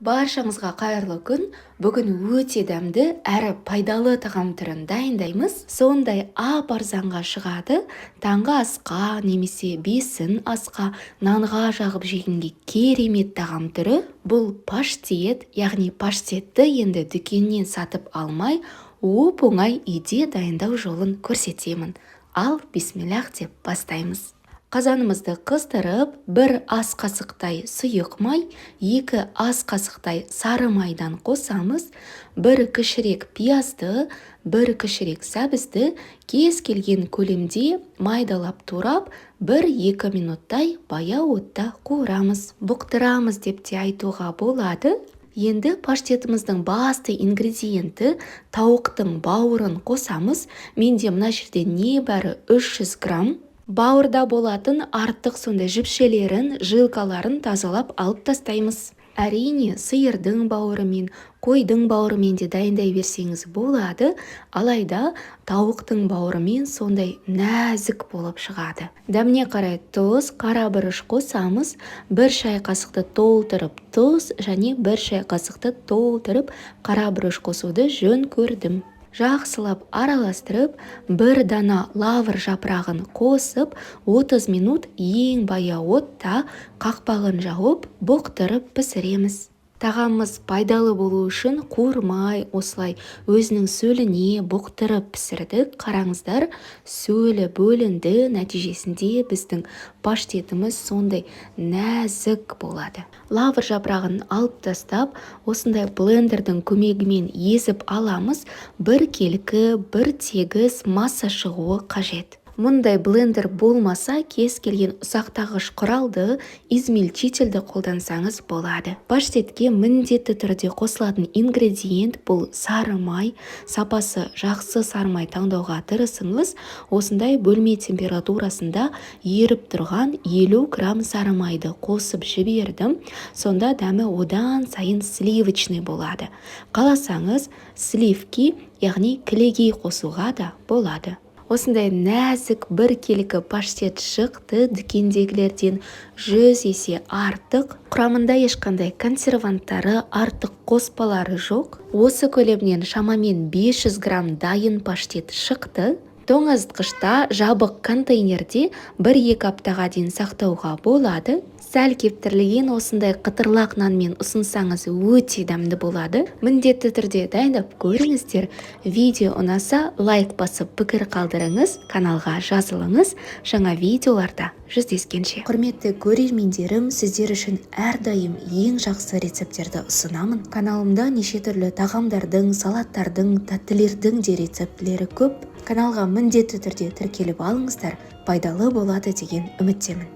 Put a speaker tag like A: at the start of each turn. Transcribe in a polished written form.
A: Баршаңызға қайырлы күн! Бүгін өте дәмді әрі пайдалы тағам түрін дайындаймыз. Сондай ап-арзанға шығады. Таңғы асқа немесе бесін асқа, нанға жағып жегенге керемет тағам түрі. Бұл паштет, яғни паштетті енді дүкеннен сатып алмай, оп-оңай үйде дайындау жолын көрсетемін. Ал бисмиллах деп бастаймыз. Қазанымызды қыздырып, 1 ас қасықтай сұйық май, 2 ас қасықтай сары майдан қосамыз, 1 кішірек пиязды, 1 кішірек сәбізді кез келген көлемде майдалап турап, 1-2 минуттай баяу отта қуырамыз. Бұқтырамыз деп те айтуға болады. Енді паштетіміздің басты ингредиенті тауықтың бауырын қосамыз. Менде мына жерде небәрі 300 грамм. Бауырда болатын артық сондай жіпшелерін, жилкаларын тазалап алып тастаймыз. Әрине, сиырдың бауырымен, қойдың бауырымен де дайындай берсеңіз болады, алайда тауықтың бауырымен сондай нәзік болып шығады. Дәміне қарай тұз, қара бұрыш қосамыз, 1 шай қасықты толтырып тұз және 1 шай қасықты толтырып қара бұрыш қосуды жөн көрдім. Жақсылап араластырып, 1 дана лавр жапырағын қосып, 30 минут ең баяу отта қақпағын жауып, бұқтырып пісіреміз. Тағамымыз пайдалы болу үшін қуырмай, осылай өзінің сөліне бұқтырып пісірдік. Қараңыздар, сөлі бөлінді, нәтижесінде біздің паштетіміз сондай нәзік болады. Лавр жапырағын алып тастап, осындай блендердің көмегімен езіп аламыз. Бір келкі, бір тегіс масса шығуы қажет. Мұндай блендер болмаса, кез келген ұсақтағыш құралды, измельчительді қолдансаңыз болады. Паштетке міндетті түрде қосылатын ингредиент бұл сары май. Сапасы жақсы сары май таңдауға тырысыңыз. Осындай бөлме температурасында еріп тұрған 50 грамм сары майды қосып жібердім. Сонда дәмі одан сайын сливочный болады. Қаласаңыз, сливки, яғни кілегей қосуға да болады. Осындай нәзік бір келкі паштет шықты, дүкендегілерден 100 есе артық. Құрамында ешқандай консерванттары, артық қоспалары жоқ. Осы көлемнен шамамен 500 грамм дайын паштет шықты. Тоңазытқышта жабық контейнерде 1-2 аптаға дейін сақтауға болады. Сәл кептірілген осындай қытырлақ нанмен ұсынсаңыз өте дәмді болады. Міндетті түрде дайындап көріңіздер. Видео ұнаса, лайк басып пікір қалдырыңыз, каналға жазылыңыз. Жаңа видеоларда жүздескенше. Құрметті көрермендерім, сіздер үшін әрдайым ең жақсы рецепттерді ұсынамын. Каналымда неше түрлі тағамдардың, салаттардың, тәттілердің де рецептілері көп. Каналға міндетті түрде тіркеліп алыңыздар, пайдалы болады деген үміттемін.